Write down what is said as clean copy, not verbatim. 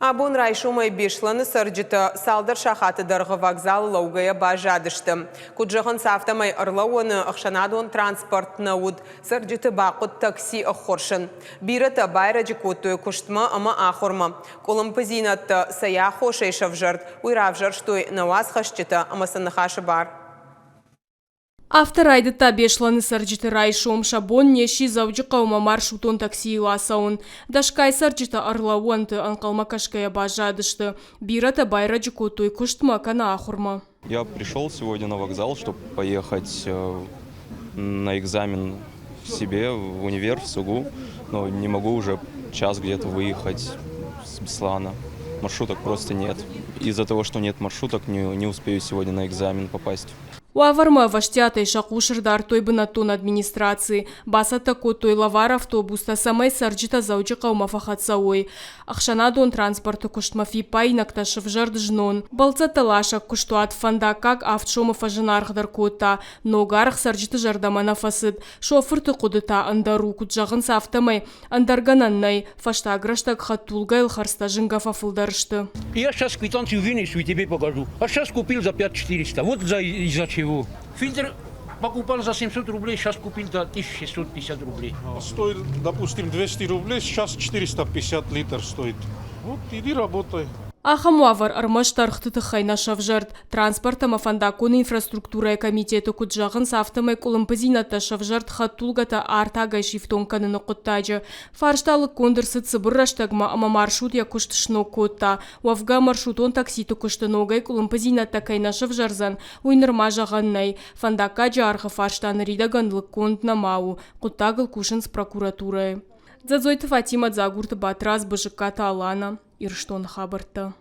Абон райсомӕй Беслӕны цӕрджытӕ цалдӕр сахаты дӕргъы вокзалы лӕугӕйӕ баззадысты. Куыд зӕгъынц, афтӕмӕй ӕрлӕууӕны ӕхсӕнадон транспорт нӕ уыд, цӕрджыты бахъуыд такси ӕххуырсын. Бирӕтӕ байрӕджы кодтой куыстмӕ ӕмӕ ахуырмӕ. Къуылымпыдзинӕдтӕ цӕй аххосӕй сӕвзӕрд, уый равзӕрстой нӕ уацхӕсджытӕ ӕмӕ сын ныхасы бар. Афтӕ райдыдта Беслӕны цӕрджыты райсом, сӕ бон не сси Дзӕуджыхъӕумӕ маршрутон таксийыл ацӕуын. Дӕсгай цӕрджытӕ ӕрлӕууӕнты ӕнхъӕлмӕ кӕсгӕйӕ баззадысты. Бирӕтӕ байрӕджы кодтой куыстмӕ кӕнӕ ахуырмӕ. Я пришел сегодня на вокзал, чтобы поехать на экзамен себе в универ, в СУГУ, но не могу уже час где-то выехать с Беслана. Маршруток просто нет. Из-за того, что нет маршруток, не успею сегодня на экзамен попасть. Уавӕрмӕ ӕвӕстиатӕй сӕ хъус ӕрдардтой бынӕттон администраци, бацӕттӕ кодтой лӕвар автобустӕ, цӕмӕй цӕрджытӕ Дзӕуджыхъӕумӕ фӕхӕццӕ уой. Ӕхсӕнадон транспорты куыстмӕ фиппаинӕгтӕ сывзӕрд знон. Бӕлццӕттӕ ласӕг куыстуат фӕндаггаг авд сомы фӕзынаргъдӕр кодта. Ног аргъ цӕрджыты зӕрдӕмӕ нӕ фӕцыд. Шофырты хъуыды та ӕндӕр у, куыд зӕгъынц, афтӕмӕй ӕндӕр гӕнӕн нӕй. Фӕстаг рӕстӕг хӕдтулгӕйыл хӕрдзтӕ зынгӕ фӕфылдӕр сты. Я сейчас квитанцию вынесу и тебе покажу. А сейчас купил за 5400. Вот за из-за чего. Фильтр покупал за 700 рублей, сейчас купил за 1650 рублей. Стоит, допустим, 200 рублей, сейчас 450 литр стоит. Вот иди работай. Ахӕм уавӕр ӕрмӕст ӕргъты тыххӕй нӕ сӕвзӕрд. Транспорт ӕмӕ фӕндаггон инфраструктурӕйы комитеты куыд зӕгъынц, афтӕмӕй къуылымпыдзинӕдтӕ сӕвзӕрд хӕдтулгӕтӕ артагӕй сифтонг кӕныны хъуыддаджы. Фарста лыггонд ӕрцыд цыбыр рӕстӕгмӕ ӕмӕ маршрут йӕ куыст сног кодта. Уӕвгӕ, маршрутон такситы куысты ногӕй къуылымпыдзинӕдтӕ кӕй нӕ сӕвзӕрдзӕн, уый нырма зӕгъӕн нӕй. Фӕндаггаджы аргъы фарста ныридӕгӕн лыггонд нӕма у. Хъуыддагыл кусынц прокуратурӕйы. Дзӕдзойты Фатимӕ, Дзагурты Батрадз, Бызыккаты Алана, Ирыстоны хабӕрттӕ.